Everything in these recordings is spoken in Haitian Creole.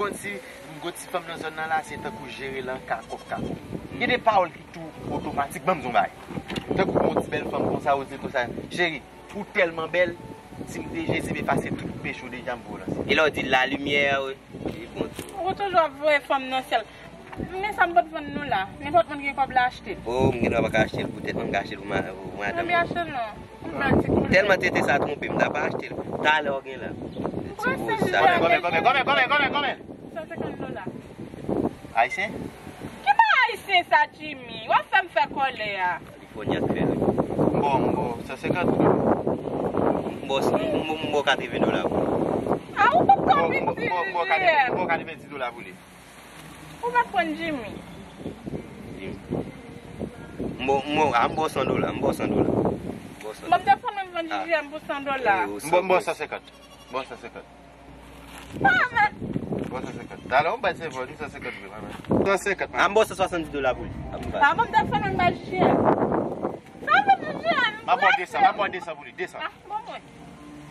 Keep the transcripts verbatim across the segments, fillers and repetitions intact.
Gon ti, gon ti fanm nan zòn nan la, se tankou jere lan kakòk kakòk. Gen de pawòl ki tou otomatik, ban m di w yon bagay. Tankou gon ti bèl fanm konsa, ou di konsa, cheri, ou tèlman bèl, si m te Jezi, m efase tout peche w deja, m voye w nan syèl. E lè w di lalimyè, wi, li bon tou. Ou toujou ap voye fanm nan syèl. Men sa m pot vann nou la. Nenpòt moun gen kòb la achte l. Oh, m gen dwa pa ka achte l pou tèt mwen, m ka achte l pou ma-, pou madanm mwen. Mwen achte l non. Yon bèl ti koulè. Tèlman tete sa twonpe m, m ta pa achte l. Talè w gen la. Ti gwo sa. Konbyen, konbyen, konbyen, konbyen, konbyen, konbyen? San senkant dola. Ayisyen? Ki pa ayisyen sa, Jimmy? W ap fè m fè kòlè a. Li fò nyak fè wi. M ba w, m ba w san senkant. M ba w, m ba w, m ba w katreven dola pou li. A, ou poko vin di li. M ba w katreven, m ba w katrevenndis dola pou li. Ou pa t pran Jimmy? Jimmy. M ba w, m ba w, a, m ba w san dola, m ba w san dola. M ba w san dola. Mwen m te konn menm vann Jimmy pou san dola. M ba w, m ba w san senkant. M ba w san senkant. Ah, men. M ba w san senkant. Talè w bay se vòl, san senkant vre, mwen. San senkant, mwen. A, m ba w san swasanndis dola pou li. A, mwen m te konn menm bay Jimmy. Sa vle di Jimmy. M ap ba w de san, m ap ba w de san pou li, de san. Ah, bon, mwen.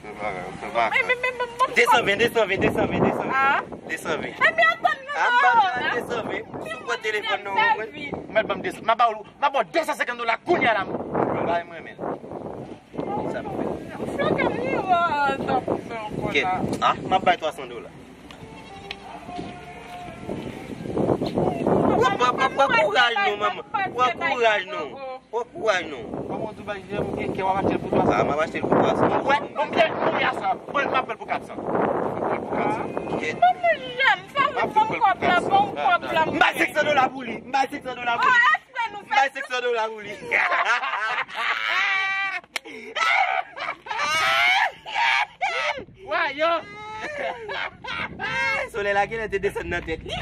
Fè bagay, fè bagay. Men, men, men, men, men, de san ven, de san ven, de san ven, de san ven. Ah. De san ven. Epi atann nou. Ah, m ba w de san ven. Sou pran telefòn nan, ou konprann? Mèt ban m de san. M ap ba w, m ap ba w de san senkant dola kounye a la. Bagay mwen renmen l. Sa m fè. Fè kèm li, ah, sa pou fè ankò la. Kèt. Ah, m ap bay twa san dola. Pran, pran, pran, pran kouraj non, manman. Pran kouraj non. Pran kouraj non. Kòman w di w bay jèm, ou gen kè w ap achte l pou twa san? Ah, m ap achte l pou twa san. Ou wè? Bon, m gen, m gen a sa. Bon, m ap pran l pou kat san. M ap pran l pou kat san. Kèt. Ban mwen jèm, fè m ban m kòb la, ban m kòb la. M bay senk san dola pou li. M bay senk san dola pou li. Ah, espre nou fè. M bay senk san dola pou li. Wa yo! Solèy la genlè te desann nan tèt li.